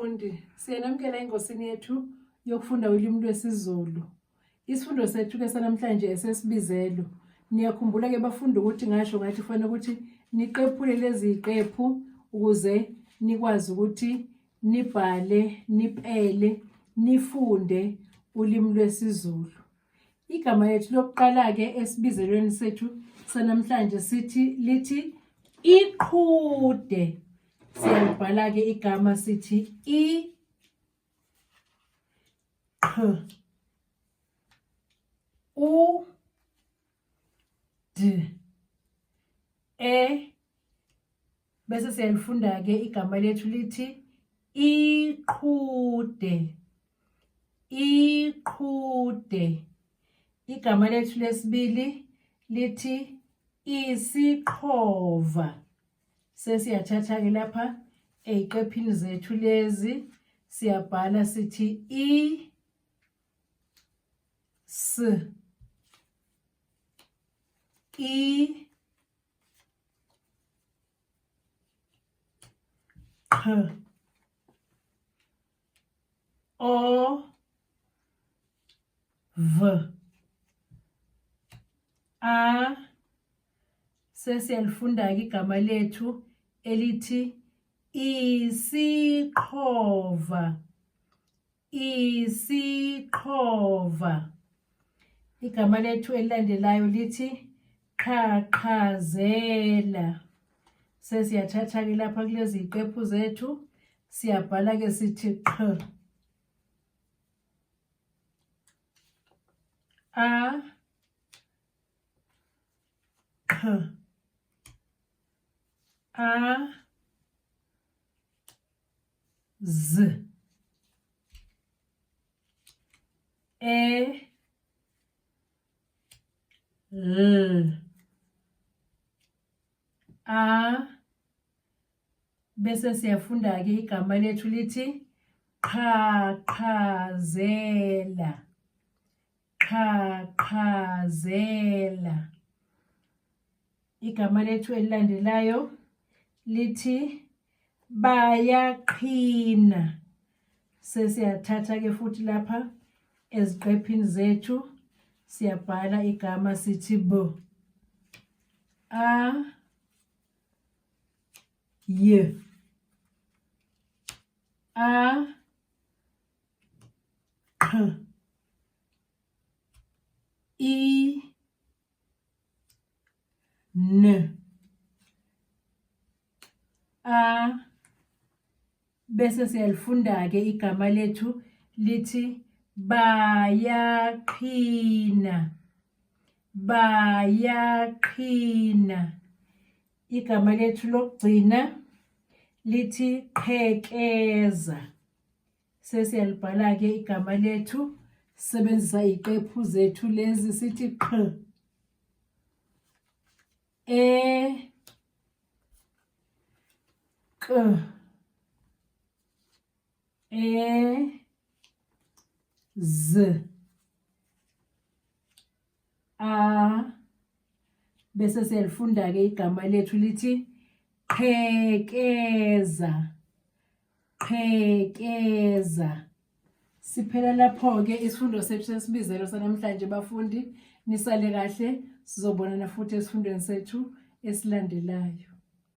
Bafundi, siyanamukela engosini yethu yokufunda ulimi lwesiZulu. Isifundo sethu ke sanamhlanje esesibizelo. Niyakhumbula ke bafundi ukuthi ngasho ngathi kufanele ukuthi niqephule lezi ziqephu ukuze nikwazi ukuthi nibhale, nipele, nifunde ulimi lwesiZulu. Igama lethu lokuqala-ke esibizelweni sethu sanamhlanje sithi lithi iqhude. Siyalibhala-ke igama sithi i q u d e bese siyalifunda-ke igama lethu lithi iqhude iqhude igama lethu lesibili lithi isiqhova sesiyathatha-ke lapha ey'qephini zethu lezi siyabhala sithi i s i Q O V A sesiyalifunda-ke igama lethu elithi isiqhova Isiqhova. Igama lethu elilandelayo lithi qhaqhazela. Sesiyathatha-ke lapha kulezi ziqephu zethu, siyabhala-ke sithi qh. A Q A Z E L A bese siyafunda ke igama lethu lithi qhaqhazela qhaqhazela Igama lethu elilandelayo lithi bayaqhina. Sesiyathatha ke futhi lapha eziqephini zethu siyabhala igama sithi b a y a q i N A bese siyalifunda-ke igama lethu lithi bayaqhina bayaqhina igama lethu lokugcina lithi qhekeza sesiyalibhala-ke igama lethu sisebenzisa iziqephu zethu lezi sithi qh E K E Z A bese siyalifunda ke igama lethu lithi qhekeza qhekeza Siphela lapho-ke isifundo sethu sesibizelo sanamhlanje bafundi. Nisale kahle, sizobonana futhi esifundweni sethu esilandelayo.